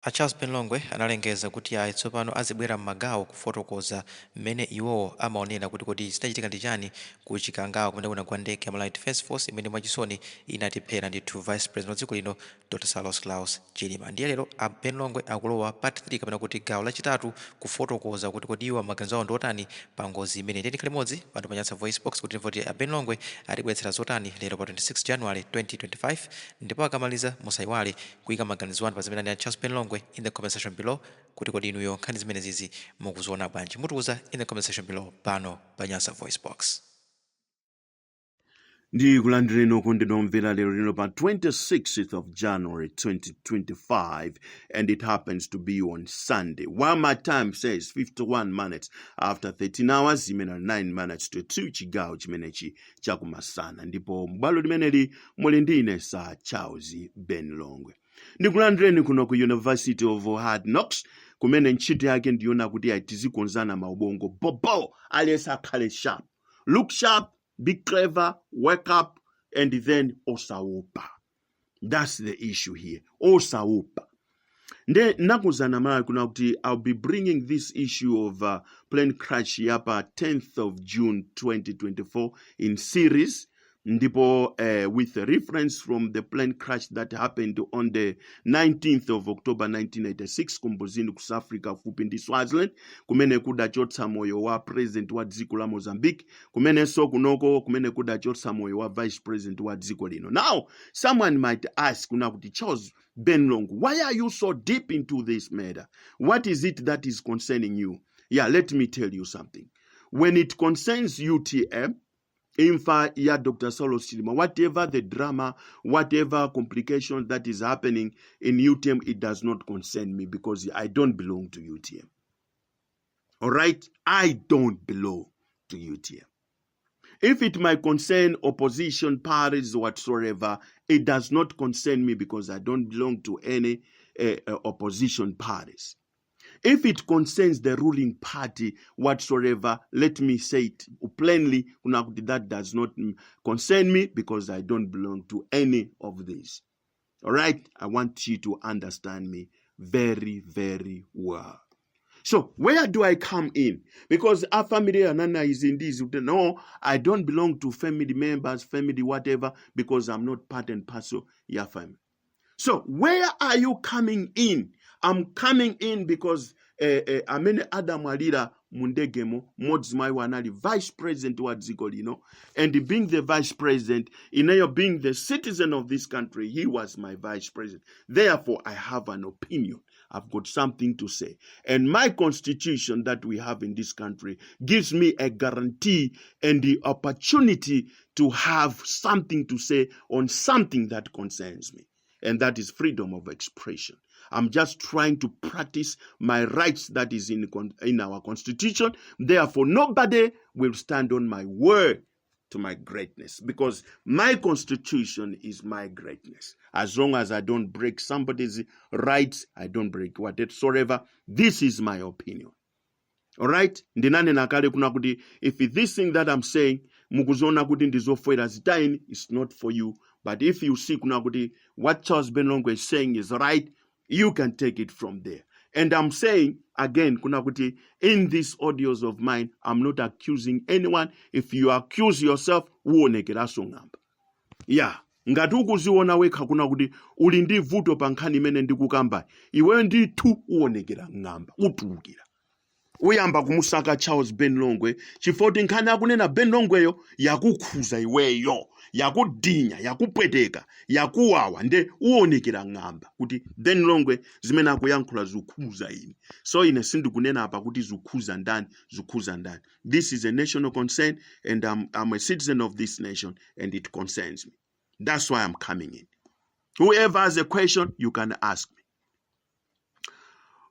A Charles Ben Longwe analengeza kuti ayi, tsopano azibwera m'magawo kufotokoza mmene iwowo amaonera kuti kodi zinachitika ndi chani ku Chikangawa kumene kunagwa ndege ya Malawi Defence Force imene mwachisoni inatiphera ndithu Vice President wa dziko lino, Dr Saulos Klaus Chilima. Ndiye lero a Ben Longwe akulowa part 3, kapena kuti gawo lachitatu, kufotokoza kuti kodi iwo maganizo awo ndi otani pa ngozi imene. Ndiye tikhale limodzi pano pa Nyasa Voice Box kuti timve kuti a Ben Longwe atibweretsera zotani lero pa 26 January 2025. Ndipo akamaliza, musayiwale kuyika maganizo anu pa zimene anena Charles Ben Longwe in the comment section below, kuti kodi inuyo nkhani zimene zizi mukuziona bwanji? Mutiuza in the comment section below pano pa Nyasa Voice Box. Ndi kulandireni okondedwa omvera lero lino pa 26th of January 2025, and it happens to be on Sunday, while my time says 51 minutes after 13 hours, imene 9 minutes to 2, chigawo chimenechi chakumasana. Ndipo m'bwalo limeneli muli ndi ine, Sir Charles Ben Longwe. Ndikulandireni kuno ku University of Hard Knocks, kumene ntchito yake ndiyona kuti ayi, tizikonzana maubongo bobo, aliyense akhale sharp, look sharp, be clever, wake up, and then osaopa. That's the issue here, osaopa. Nde nakuzana Malawi kuna kuti I'll be bringing this issue of plane crash yapa 10th of June 2024 in series, ndipo with a reference from the plane crash that happened on the 19th of October 1986 ku Mbuzini ku South Africa, fupi ndi Swaziland, kumene kudachotsa moyo wa president wa dziko la Mozambique, kumenenso kunoko kumene kudachotsa moyo wa vice president wa dziko lino. Now someone might ask kuna kuti, "Charles Ben Longwe, why are you so deep into this matter? What is it that is concerning you?" Yeah, let me tell you something. When it concerns UTM, imfa ya Dr. Saulos Chilima, whatever the drama, whatever complication that is happening in UTM, it does not concern me because I don't belong to UTM. All right? I don't belong to UTM. If it might concern opposition parties whatsoever, it does not concern me because I don't belong to any opposition parties. If it concerns the ruling party whatsoever, let me say it plainly, that does not concern me because I don't belong to any of these. All right? I want you to understand me very, very well. So where do I come in? Because our family anana is in this. No, I don't belong to family members, family whatever, because I'm not part and parcel your family. So where are you coming in? I'm coming in because amene adamwalira mu ndegemo, mmodzi mwa iwo anali vice president wa dziko lino, and being the vice president, ineyo being the citizen of this country, he was my vice president. Therefore I have an opinion. I've got something to say, and my constitution that we have in this country gives me a guarantee and the opportunity to have something to say on something that concerns me, and that is freedom of expression. I'm just trying to practice my rights that is in our constitution. Therefore, nobody will stand on my word to my greatness because my constitution is my greatness. As long as I don't break somebody's rights, I don't break whatsoever. This is my opinion. All right? Ndinanena kale kuna kuti if this thing that I'm saying mukuziona kuti ndizofwera, zitayeni, it's not for you. But if you see kuna kuti what Charles Ben Longwe is saying is right, you can take it from there. And I'm saying again kuna kuti in these audios of mine, I'm not accusing anyone. If you accuse yourself, uonekeranso ng'amba. Ya, ngati ukuziona wekha kuna kuti uli ndi vuto pa nkhani imene ndikukamba, iweyo ndithu uonekera ng'amba, utulukira, uyamba kumusaka Charles Ben Longwe chifukwa kuti nkhani akunena Ben Longweyo yakukhuza iweyo, yakudinya, yakupweteka, yakuwawa, nde uonekera ng'amba kuti Ben Longwe zimene akuyankhula zikukhuza ine. So ine sindikunena apa kuti zikukhuza ndani, zikukhuza ndani. This is a national concern and I'm a citizen of this nation and it concerns me. That's why I'm coming in. Whoever has a question, you can ask me.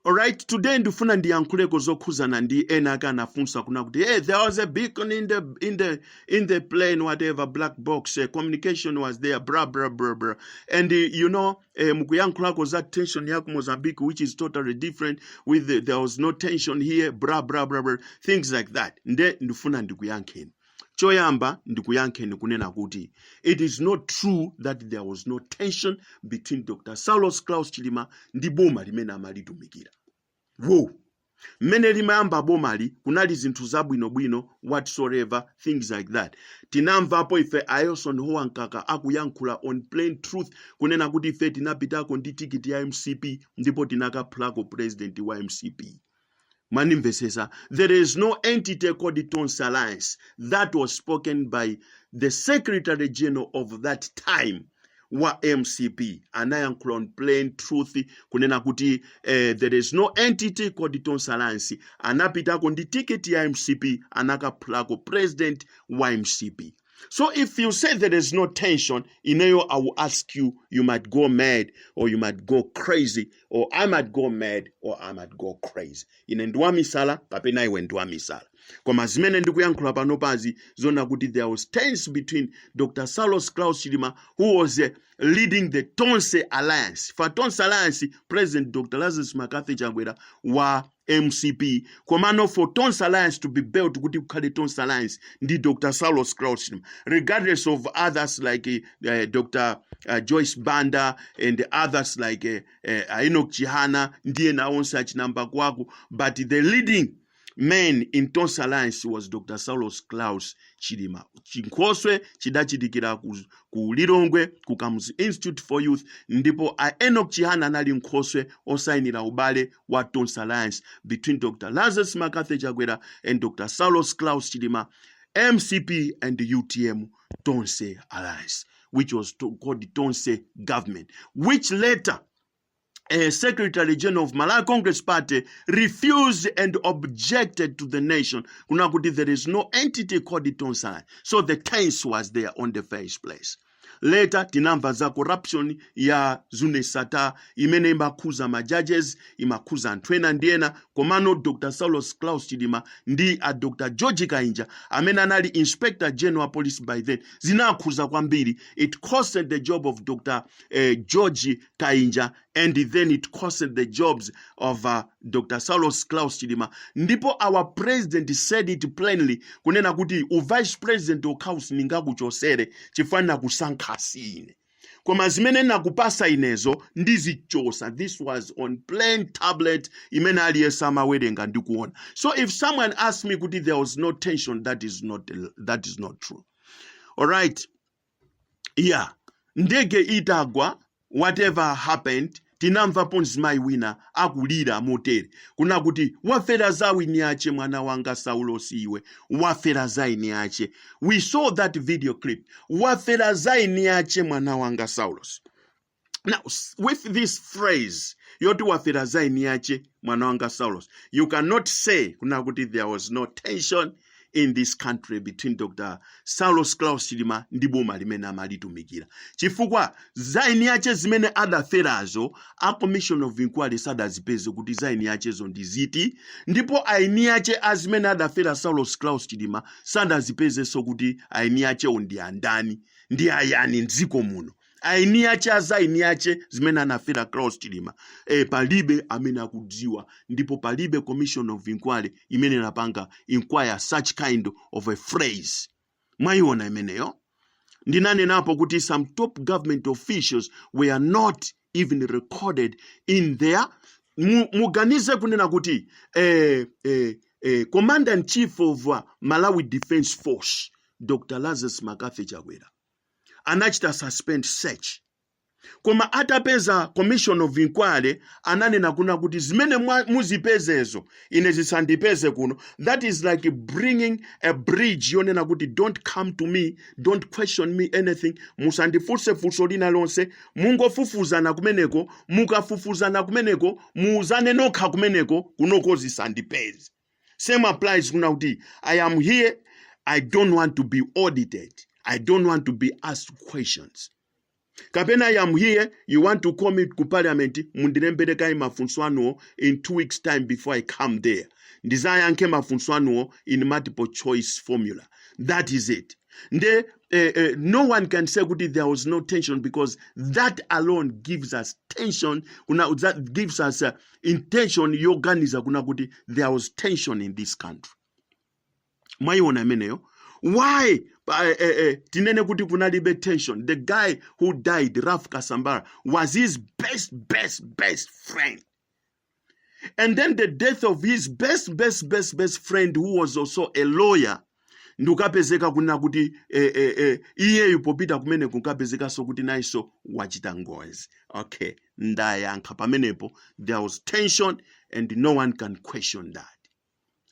Alright, today ndifuna ndiyankhuleko zokhuzana ndi ena ake anafunsa kuna kuti, "Hey, there was a beacon in the plane, whatever, black box, communication was there, blah blah blah blah." And mukuyankhulako za tension ya ku Mozambique, which is totally different with the, there was no tension here, blah blah blah blah, things like that. Nde ndifuna ndikuyankheni. Choyamba, ndikuyankheni kunena kuti it is not true that there was no tension between Dr Saulos Klaus Chilima ndi boma limene amalitumikira. Wo mmene limayamba bomali, kunali zinthu zabwinobwino, whatsoever, things like that. Tinamvapo ife a Eisenhower Mkaka akuyankhula on plain truth kunena kuti ife tinapitako ndi tikiti ya MCP ndipo tinakaphulako president wa MCP. Mwanimvesesa? There is no entity called Tonse Alliance. That was spoken by the secretary general of that time wa MCP. Anayankhula on plain truth kunena kuti there is no entity called Tonse Alliance. Anapitako ndi tiketi ya MCP, anakaphulako president wa MCP. So if you say there is no tension, ineyo I will ask you, you might go mad or you might go crazy, or I might go mad or I might go crazy. Ine ndiwamisala kapena iwe ndiwamisala. Koma zimene ndikuyankhula panopazi zona kuti there was tense between Dr. Saulos Klaus Chilima, who was leading the Tonse Alliance. For Tonse Alliance, President Dr. Lazarus McCarthy Chakwera wa MCP. Komano for Tonse Alliance to be built, kuti kukhale Tonse Alliance, ndi Dr. Saulos Klaus Chilima, regardless of others like Dr. Joyce Banda and others like Enoch Chihana ndiye na onse achinamba kwako, but the leading man in Tonse Alliance was Dr. Saulos Klaus Chilima. Chinkhoswe chidachitikira ku Lilongwe, ku Kamuzu Institute for Youth, ndipo a Enoch Chihana anali nkhoswe osayinira ubale wa Tonse Alliance between Dr. Lazarus McCarthy Chakwera and Dr. Saulos Klaus Chilima, MCP and the UTM Tonse Alliance, which was called the Tonse government, which later a Secretary General of Malawi Congress Party refused and objected to the nation kuna kuti there is no entity called the Tonse Alliance. So the tense was there on the first place. Later tinamva za corruption ya Zuneth Sattar imene imakhuza ma judges, imakhuza anthu ena ndi ena. Komano Dr. Saulos Klaus Chilima ndi a Dr. George Kainja, amene anali Inspector General wa Police by then, zinakhuza kwambiri. It costed the job of Dr. George Kainja and then it costed the jobs of Dr. Saulos Klaus Chilima. Ndipo our president said it plainly kunena kuti u vice president okhawu sindingakuchosere chifukwa nakusankha sine, koma zimene nakupasa inezo ndizichosa. This was on plain tablet imene aliyense amawerenga ndi kuona. So if someone asks me kuti there was no tension, that is not true. Alright, yeah, ndege itagwa, whatever happened, tinamvapo mzimayi wina akulira motere kuna kuti, "Wafera za eni ache mwana wanga Saulosi, iwe wafera za eni ache." We saw that video clip. "Wafera za eni ache mwana wanga Saulos." Now, with this phrase yoti "wafera za eni ache mwana wanga Saulos," you cannot say kuna kuti there was no tension in this country between Dr. Saulos Klaus Chilima ndi boma limene amalitumikira, chifukwa za eni ache zimene adaferazo, a commission of inquiry sadazipeze kuti za eni achezo ndi ziti, ndipo aeni ache azimene adafera Saulos Klaus Chilima sadazipezenso kuti aeni achewo ndi andani, ndi ayani mdziko muno. Aeni ache azaini ache zimene anafera Klaus Chilima, palibe amene akudziwa, ndipo palibe commission of inquiry imene inapanga inquire such kind of a phrase. Mwayiona imeneyo? Ndinanenapo kuti some top government officials were not even recorded in their muganize kunena kuti Commander in Chief of Malawi Defense Force, Dr. Lazarus McCarthy Chakwera, anachita suspend search, koma atapeza commission of inquiry, ananena kuna kuti zimene muzipezezo ine zisandipeze kuno. That is like bringing a bridge yonena kuti don't come to me, don't question me anything, musandifunse funso lina lonse, mungofufuzana kumeneko, mukafufuzana kumeneko muuzane nokha kumeneko, kunoko zisandipeze. Same applies kuna kuti I am here, I don't want to be audited, I don't want to be asked questions. Kapena I am here, you want to call me ku parliament, mundilemberekayi mafunso anuwo in 2 weeks time before I come there, ndizayankhe mafunso anuwo in multiple choice formula. That is it. Nde no one can say kuti there was no tension, because that alone gives us tension kuna, that gives us intention yoganiza kuna kuti there was tension in this country. Mwayiona imeneyo? Why tinene kuti kunalibe tension? The guy who died, Ralph Kasambara, was his best, best, best friend. And then the death of his best, best, best, best friend, who was also a lawyer, ndikukapezeka kunena kuti iyeyu popita kumene kunkapezekanso kuti nayenso wachita ngozi. Okay, ndayankha pamenepo. There was tension and no one can question that.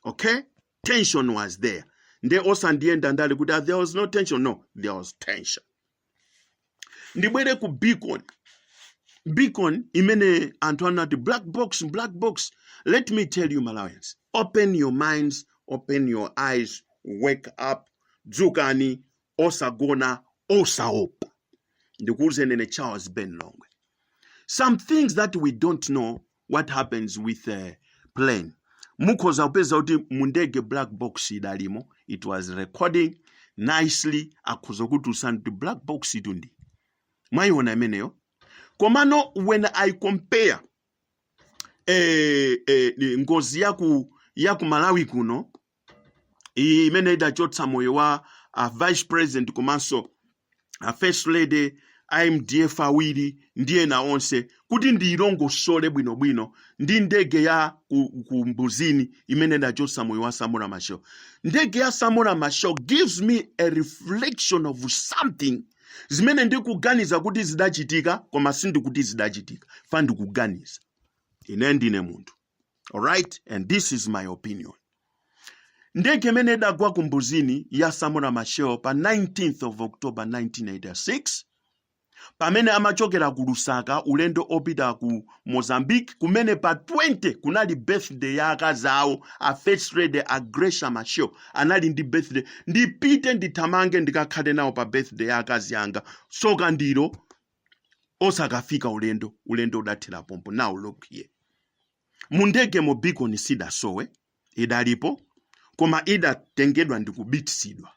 Okay, tension was there. Nde osandiyenda ndali kuti, "Ah, there was no tension." No, there was tension. Ndibwere ku beacon. Beacon imene anthu anati black box, black box. Let me tell you, Malawians, open your minds, open your eyes, wake up, dzukani, osagona, osaopa. Ndikuwuzeni ine Charles Ben Longwe, some things that we don't know, what happens with a plane. Mukhoza kupeza kuti mundege black box idalimo, it was recording nicely. Akhoza kuti usani kuti black box itu ndi mwayiona imeneyo. Komano when I compare ngozi yaku Malawi kuno, iyi imene idachotsa moyo wa vice president komanso first lady, MDF awiri ndi ena onse, kuti ndiyilongosole bwinobwino ndi ndege ya ku Mbuzini imene idachotsa moyo wa Samora Machel, ndege ya Samora Machel gives me a reflection of something zimene ndikuganiza kuti zidachitika, koma sindikuti zidachitika fa ndikuganiza. Ine ndine munthu, alright, and this is my opinion. Ndege imene idagwa ku Mbuzini ya Samora Machel pa 19th of October 1986, pamene amachokera ku Lusaka ulendo opita ku Mozambique, kumene pa 20 kunali birthday ya akazi awo, a first lady a Gracia Machel, anali ndi birthday. "Ndipite, ndithamange, ndikakhale nawo pa birthday ya akazi anga." Soka ndilo, osakafika ulendo, ulendo udathera pompo. Now look here, mu ndege mo beacon sidasowe, idalipo, koma idatengedwa ndi kubitsidwa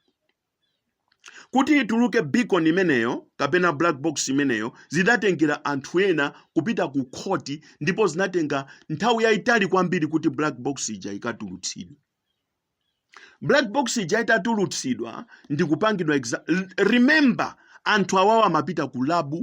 kuti ituluke. Beacon imeneyo kapena black box imeneyo zidatengera anthu ena kupita ku khoti, ndipo zinatenga nthawi yayitali kwambiri kuti black box ija ikatulutsidwe. Black box ija itatulutsidwa ndi kupangidwa, remember, anthu awawa amapita ku lab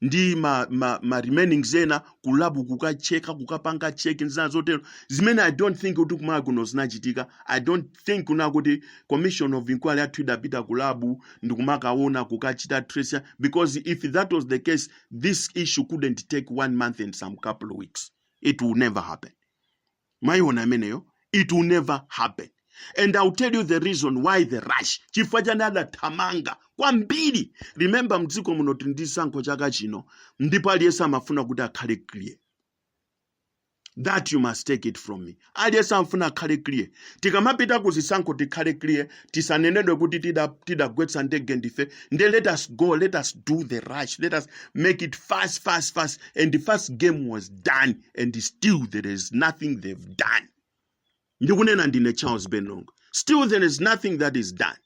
ndi ma remainings ena ku lab kukacheka, kukapanga check zina zotero, zimene I don't think kuti kumala kuno zinachitika. I don't think kuna kuti commission of inquiry yathu idapita ku lab ndikumakaona, kukachita trace, because if that was the case, this issue couldn't take one month and some couple of weeks. It will never happen. Mwayiona imeneyo? It will never happen. And I'll tell you the reason why the rush, chifukwa chani adathamanga kwambiri. Remember, mdziko muno tili ndi chisankho chaka chino, ndipo aliyense amafuna kuti akhale clear. That you must take it from me. Aliyense amafuna akhale clear. Tikamapita ku zisankho tikhale clear, tisanenedwe kuti tidagwetsa ndege ndife. Nde let us go, let us do the rush, let us make it fast, fast, fast. And the first game was done and still there is nothing they've done. Ndikunena ndine Charles Ben Longwe, still there is nothing that is done.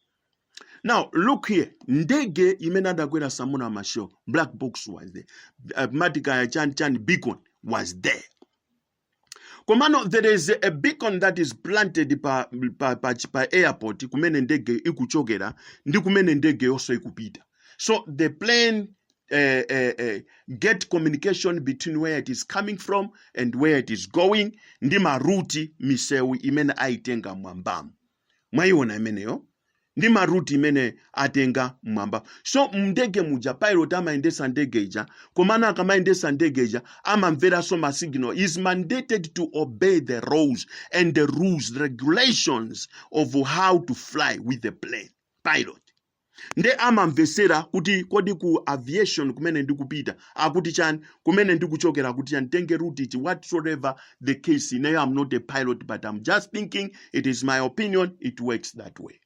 Now look here, ndege imene adakwera Samora Machel, black box was there, matikaya chani chani, beacon was there. Komano there is a beacon that is planted pa airport kumene ndege ikuchokera ndi kumene ndege yonso ikupita. So the plane get communication between where it is coming from and where it is going, ndi ma route, misewu imene aitenga mwambamo. Mwayiona imeneyo? Ndi ma route imene atenga mwamba. So mndege muja pilot amayendesa ndege ija, komano akamayendesa ndege ija amamveranso ma signal. Is mandated to obey the laws and the rules, the regulations of how to fly with the plane. Pilot nde amamvesera kuti kodi ku aviation kumene ndikupita akuti chani, kumene ndikuchokera akuti chani, tenge route iti, whatsoever the case. Ineyo I'm not a pilot, but I'm just thinking, it is my opinion, it works that way.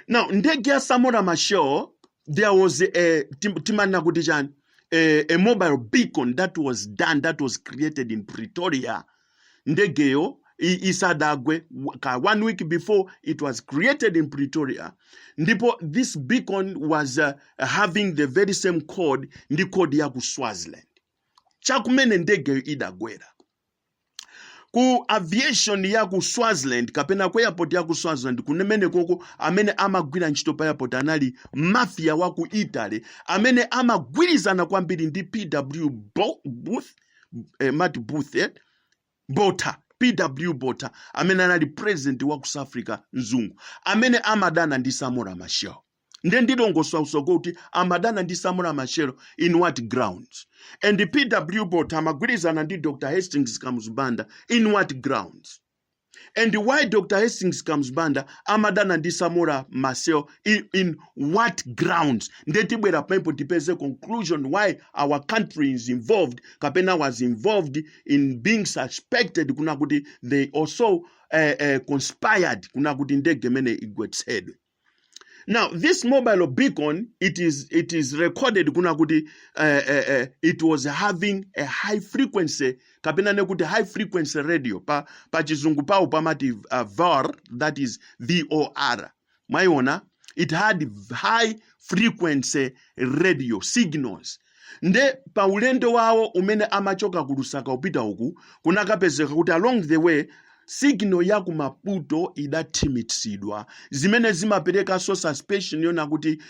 Now ndege ya Samora Machel, there was a timanena kuti chani, a mobile beacon that was done, that was created in Pretoria. Ndegeyo isadagwe, ka one week before, it was created in Pretoria. Ndipo this beacon was having the very same code ndi code ya ku Swaziland, chakumene ndegeyo idagwera. Ku aviation ya ku Swaziland kapena ku airport ya ku Swaziland kumene koko, amene amagwira ntchito pa airport anali mafia wa ku Italy amene amagwirizana kwambiri ndi PW Booth, Mati Booth, Botha, PW Botha, amene anali president wa ku South Africa, mzungu amene amadana ndi Samora Machel. Nde ndilongosola kuti amadana ndi Samora Machel in what grounds, and PW Botha amagwirizana ndi Dr Hastings Kamuzu Banda in what grounds, and why Dr Hastings Kamuzu Banda amadana ndi Samora Machel in what grounds. Nde tibwera pampo tipeze conclusion why our country is involved kapena was involved in being suspected kuna kuti they also conspired kuna kuti ndege imene igwetsedwe. Now, this mobile beacon, it is recorded kuna kuti it was having a high frequency kapena nekuti high frequency radio. Pa Chizungu pawo pamati VOR, that is VOR. Mwaiona, it had high frequency radio signals. Nde pa ulendo wawo umene amachoka ku Lusaka upita uku, kunakapezeka kuti along the way signal ya ku Maputo idathimitsidwa, zimene zimaperekanso suspicion yona kuti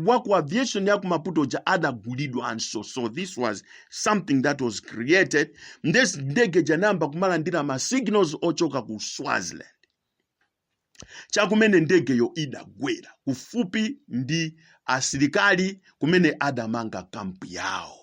waku aviation ya ku Maputo ja adagulidwanso. So this was something that was created. Nde ndege janamba kumalandira ma signals ochoka ku Swaziland chakumene ndegeyo idagwera, kufupi ndi asilikali kumene adamanga kampu yawo.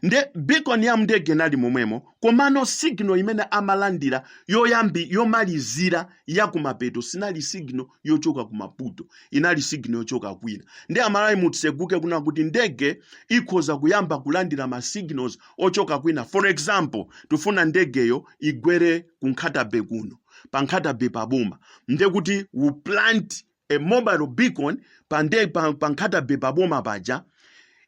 Nde beacon ya mndege inali momwemo, komano signal imene amalandira yoyambi yomalizira ya kumapeto sinali signal yochoka ku Maputo, inali signal yochoka kwina. Ndi Amalawi mutseguke kuna kuti ndege ikhoza kuyamba kulandira ma signals ochoka kwina. For example, tifuna ndegeyo igwere ku Nkhata Bay kuno, pa Nkhata Bay paboma, nde kuti we plant a mobile beacon pa Nkhata Bay paboma paja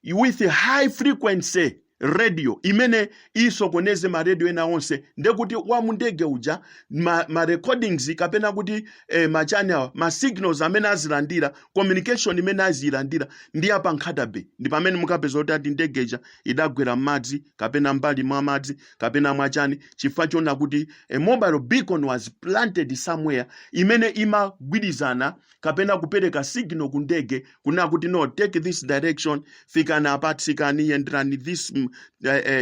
with a high frequency radio imene isokoneze ma radio ena onse. Ndekuti wamundege uja ma recordings kapena kuti ma channel, ma signals amene azilandira, communication imene azilandira ndi apa Nkhata Bay. Ndi pamene mukapeza kuti ati ndegeja idagwera m'madzi kapena mbali mwa madzi kapena mwachani, chifukwa chona kuti a mobile beacon was planted somewhere imene imagwirizana kapena kupereka signal ku ndege kuna kuti, "No, take this direction, fikani apa, tsikani, yenderani this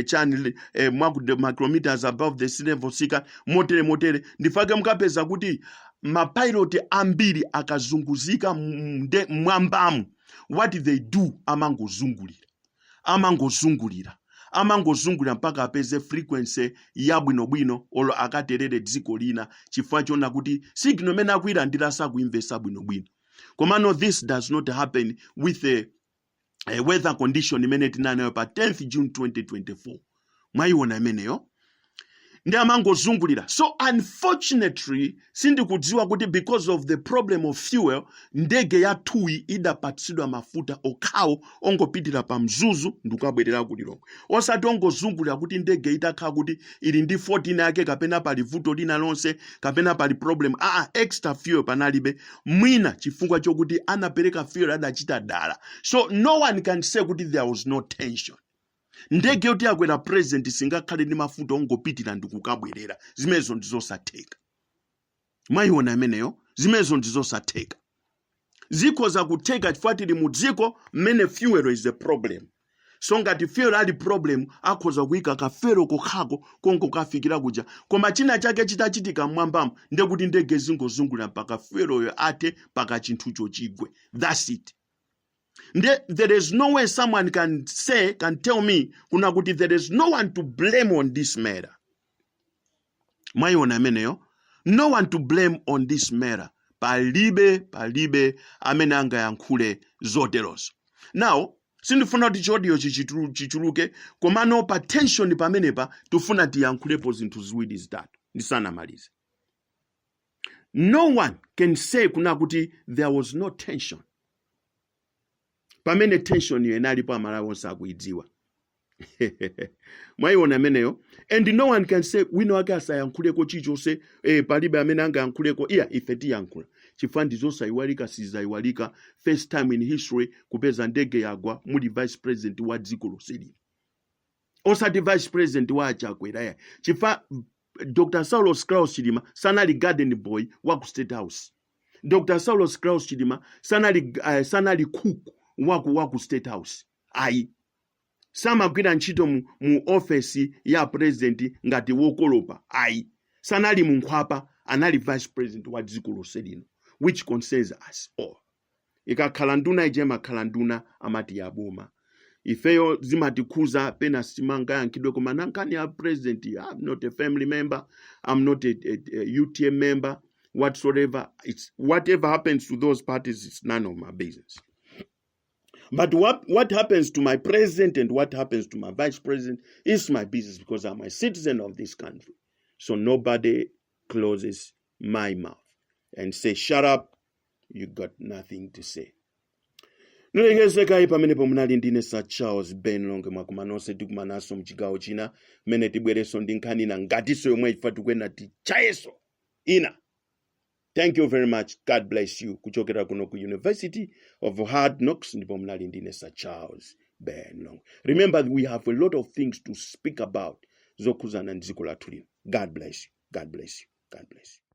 channel mwaku micrometers above the sea level, sika motere motere." Ndifake mukapeza kuti mapilot ambiri akazunguzika mwambamu, what they do, amangozungulira, amangozungulira, amangozungulira mpaka apeze frequency yabwinobwino olo akaterere dziko lina, chifukwa chona kuti signal imene akuyilandira sakuimvesa bwinobwino. Komano this does not happen with a weather condition imene tinanayo pa 10th June 2024. Mwayiona imeneyo? Ndi amangozungulira. So unfortunately, sindikudziwa kuti because of the problem of fuel, ndege yathuyi idapatsidwa mafuta okhawo ongopitira pa Mzuzu ndikukabwerera ku Lilongwe, osati ongozungulira kuti ndege itakhala kuti ili ndi 14 yake kapena pali vuto lina lonse kapena pali problem. Aa, extra fuel panalibe, mwina chifukwa chokuti anapereka fuel adachita dala. So no one can say kuti there was no tension. Ndege yoti yakwera president singakhale ndi mafuta ongopitira ndikukabwerera, zimenezo ndizosatheka. Mwayiona imeneyo? Zimenezo ndizosatheka. Zikhoza kutheka chifukwa tili mu dziko mmene fuel is a problem. So ngati fuel ali problem, akhoza kuyika ka fuel kokhako kongokafikira kuja, koma china chake chitachitika mmwambamo, ndekuti ndege zingozungulira mpaka fueloyo athe, mpaka chinthucho chigwe. That's it. Nde there is no way someone can say, can tell me kuna kuti there is no one to blame on this matter. Mwayiona imeneyo? No one to blame on this matter. Palibe, palibe amene angayankhule zoterozo. Now, sindifuna kuti chiaudio chichuluke, komano pa tension pamenepa tifuna tiyankhulepo zinthu ziwiri zitatu ndisanamalize. No one can say kuna kuti there was no tension pamene tension iyo inalipo, Amalawi onse akuidziwa. Mwayiona imeneyo? And no one can say wina wake asayankhuleko chilichonse, palibe amene angayankhuleko. Iya, ife tiyankhula chifukwa ndizosayiwalika, sizayiwalika. First time in history kupeza ndege yagwa muli vice president wa dziko lonse lino, osati vice president wa Achakwera ya, chifukwa Dr Saulos Klaus Chilima sanali garden boy wa ku State House. Dr Saulos Klaus Chilima sanali cook waku State House, ayi. Samagwira ntchito mu ofesi ya president ngati wokolopa, ayi. Sanali munkhwapa, anali vice president wa dziko lonse lino, which concerns us all. Ikakhala nduna ija, imakhala nduna, amati yaboma. Ifeyo zimatikhuza, pena simangayankhidwe. Koma nankhani ya president, I'm not a family member, I'm not a UTM member whatsoever. It's whatever happens to those parties, it's none of my business. But what happens to my president and what happens to my vice president is my business, because I'm a citizen of this country. So nobody closes my mouth and say, "Shut up, you got nothing to say." Nilekezekayi pamenepo. Munali ndine Sir Charles Ben Longwe. Mwakuma nonse, tikumananso mchigawo china mmene tibwerenso ndi nkhani ina ngatinso yomwe ifa tikuyena tichayeso ina. Thank you very much. God bless you. Kuchokera kuno ku University of Hard Knocks, ndipo munali ndine Sir Charles Ben Longwe. Remember, we have a lot of things to speak about zokhuzana ndi dziko lathu lino. God bless you. God bless you. God bless you.